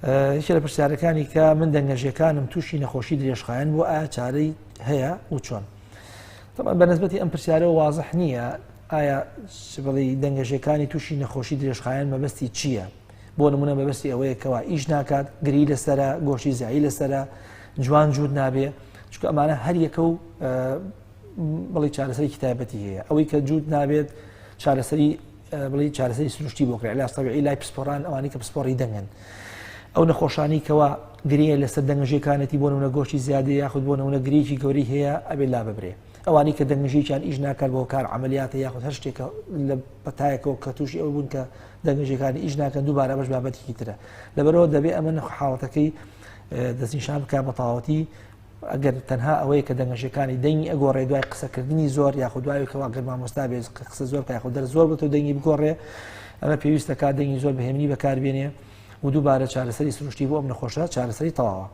یەکێ لە پرسیارەکانی کە من دەنگەژێکانم تووشی نەخۆشی درێژخایەن بوو، ئایا چارەی هەیە و چۆن؟ طبعا بە نسبەتی ئەم پرسیارەوە وازح نییە ئایا بڵێ دەنگەژێکانی تووشی نەخۆشی درێژخایەن مەبەستی چییە؟ بۆ نمونە مەبەستی ئەوەیە کەوا ئیش ناکات، گری لەسرە، گۆشتی زیایی لەسرە، جوان جووت نابێ، چونکە ئەمانە هەر یەکە و بڵی چارەسەرێکی تایبەتی هەیە. ئەوەی کە جووت نابێت چارەسەری بڵی چارەسەری سروشتی بۆ کرا، علاج طبیعی لای پسپۆڕان، ئەوانەی کە پسپۆڕی دەنگن. ئەو نەخۆشانی کەوا گرێ لەسەر دەنگەژێکانەتی، بۆ نمونە گۆشتی زیادە یاخود بۆ نمونە گرێکی گەورەی هەیە، ئەبێ لا ببرێ. ئەوانەی کە دەنگەژێکیان ئیش ناکات بۆ کار عملیاتە یاخود هەر شتێکە لە پەتایەکەوە کە تووشی ئەو بوون کە دەنگەژێکانی ئیش ناکەن، دووبارە بەش بابەتێکی ترە. لەبەرەوە دەبێ ئەمە حاڵەتەکەی دەستنیشان بکات بە تەواوەتی. ئەگەر تەنها ئەوەیە کە دەنگەژێکانی دەنگی ئەگۆڕێ دوای قسەکردنی زۆر، یاخود دوای کەوا گەر مامۆستا بێت قسە زۆر بکات یاخود دەرس زۆر بێت و دەنگی بگۆڕێ، ئەمە پێویستە کات دەنگی زۆر بەهێمنی بەکاربێنێ و دووبارە چارەسەری سروشتی بۆ ئەم نەخۆشە چارەسەری تەواوە.